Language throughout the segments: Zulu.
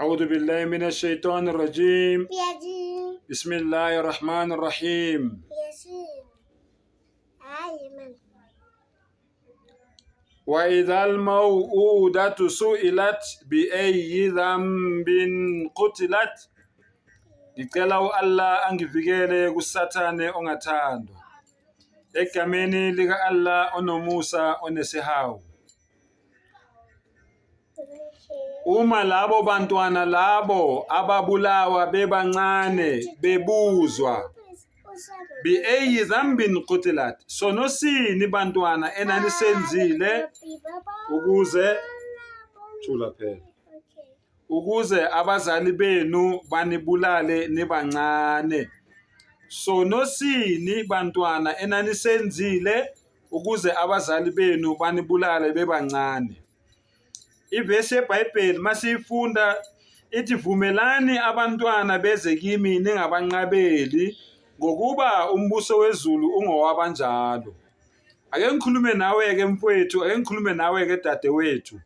أعوذ بالله من الشيطان الرجيم. بسم الله الرحمن الرحيم. وإذا الموءودة سئلت بأي ذنب قتلت. Ngicela u-Allah angivikele kuSathane ongathandwa. Egameni lika-Allah onomusa onesihawu. Uma labo bantwana labo ababulawa bebancane bebuzwa bi-ayi dhambin qutilat, sono sini bantwana enanisenzile ukuze thula phela ukuze abazali benu banibulale nibancane. Sono sini bantwana enanisenzile ukuze abazali benu banibulale bebancane. Ivesi yeBhayibheli masiyifunda ithi vumelani abantwana beze kimi ningabanqabeli ngokuba umbuso wezulu ungowabanjalo. Ake ngikhulume nawe-ke mfowethu, ake ngikhulume nawe-ke dadewethu.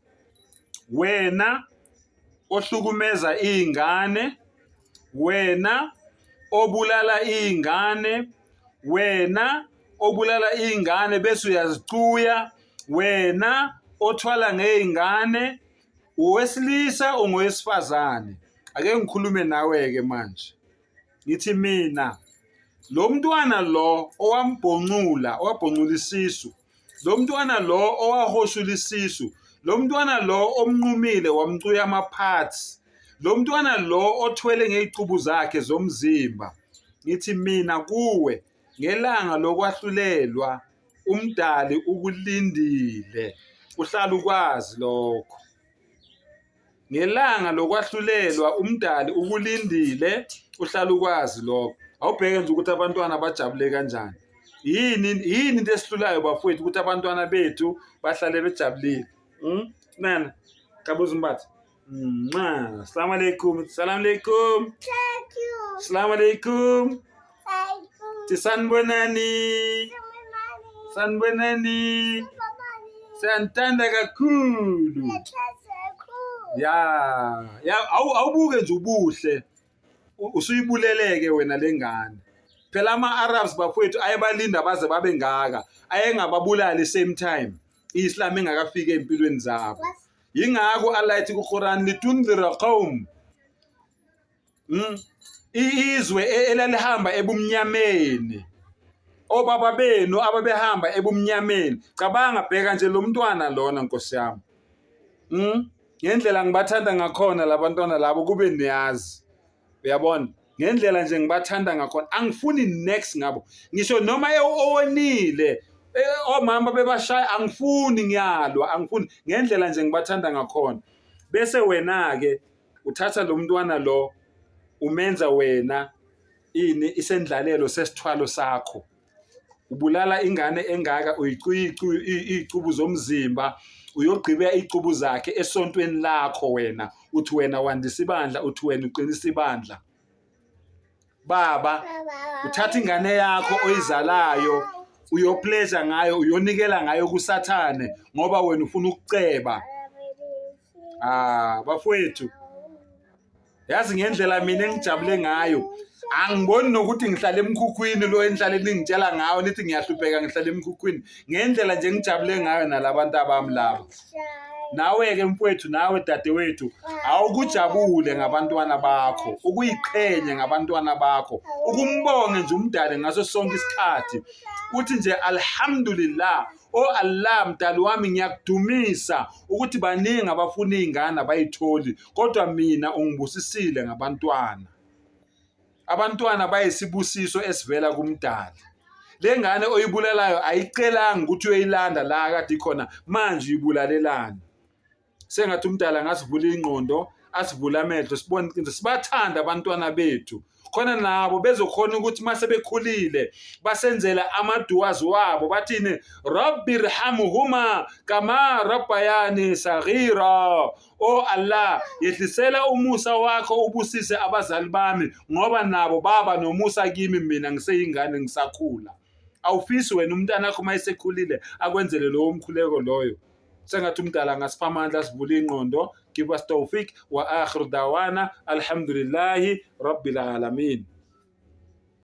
Wena ohlukumeza iy'ngane, wena obulala iy'ngane, wena obulala iy'ngane bese uyazicuya, wena othwala ngey'ngane, owesilisa ungowesifazane. Ake ngikhulume nawe-ke manje. Ngithi mina lo mntwana lo owambhoncula, owabhoncula isisu, lo mntwana lo owahoshula isisu, lo mntwana lo omnqumile wamcuya ama-parts, lo mntwana lo othwele ngey'cubu zakhe zomzimba, ngithi mina kuwe ngelanga lokwahlulelwa uMdali ukulindile, uhlala ukwazi lokho. Ngelanga lokwahlulelwa uMdali ukulindile, uhlala ukwazi lokho. Awubheke nje ukuthi abantwana bajabule kanjani. Yini yini into esihlulayo bafowethu ukuthi abantwana bethu bahlale bejabulile? Mm? Nana, kabuza umbatha. Mwah. Assalamu alaikum. Assalamu alaikum. Thank you. Assalamu alaikum. Thank you. Sanibonani. Sanibonani. Siyanithanda kakhulu. Ya, ya awubuke nje ubuhle. Usuyibuleleke wena lengane. Phela ama-Arabs bafowethu ayebalinda baze babe ngaka. Ayengababulali same time. I-Islam ingakafiki ey'mpilweni zabo. Yingakho Allah ethi ku-Quran litundhira qaum. Izwe elalihamba ebumnyameni. Obaba benu ababehamba ebumnyameni. Cabanga bheka nje lo mntwana lona Nkosi yami. Ngendlela ngibathanda ngakhona labantwana labo kube niyazi. Uyabona? Ngendlela nje ngibathanda ngakhona angifuni next ngabo. Ngisho noma owonile omama bebashaya angifuni ngiyalwa angifuni ngendlela nje ngibathanda ngakhona. Bese wena ke uthatha lo mntwana lo umenza wena ini isendlalelo sesithwalo sakho. Ubulala ingane engaka uyicuya izicubu zomzimba uyogqibela izicubu zakhe esontweni lakho wena uthi wena wandisa ibandla uthi wena uqinisa ibandla. Baba uthatha ingane yakho oyizalayo uyopleasure ngayo uyonikela ngayo kuSathane ngoba wena ufuna ukuceba. Ah bafowethu yazi ngendlela mina engijabule ngayo angiboni nokuthi ngihlala emkhukhwini lo enihlale ningitshela ngawo nithi ngiyahlupheka ngihlala emkhukhwini ngendlela nje engijabule ngayo nalabantu abami laba. Nawe-ke mfowethu nawe dadewethu awukujabule ngabantwana bakho ukuyiqhenye ngabantwana bakho ukumbonge nje umdali ngaso sonke isikhathi uthi nje alhamdulillah o Allah mdali wami ngiyakudumisa ukuthi baningi abafuna iy'ngane abayitholi kodwa mina ungibusisile ngabantwana. Abantwana bayisibusiso esivela kuMdali. Le ngane oyibulalayo ayicelanga ukuthi uyoyilanda la kade ikhona manje uyibulalelani? Sengathi uMdali angasivula ingqondo asivule amehlo sibone iqiniso sibathande abantwana bethu khona nabo bezokhona ukuthi uma sebekhulile basenzele amaduwas wabo bathini rabbi rhamhuma kama rabbayani saghira. O Allah, yehlisela umusa wakho ubusise abazali bami ngoba nabo baba nomusa kimi mina ngiseyingane ngisakhula. Awufisi wena umntanakho uma esekhulile akwenzele lowo mkhuleko loyo? Sengathi umdala angasipha amandla, asivule ingqondo. Give us tawfiq. Wa akhiru dawana alhamdulillahi rabbil alamin.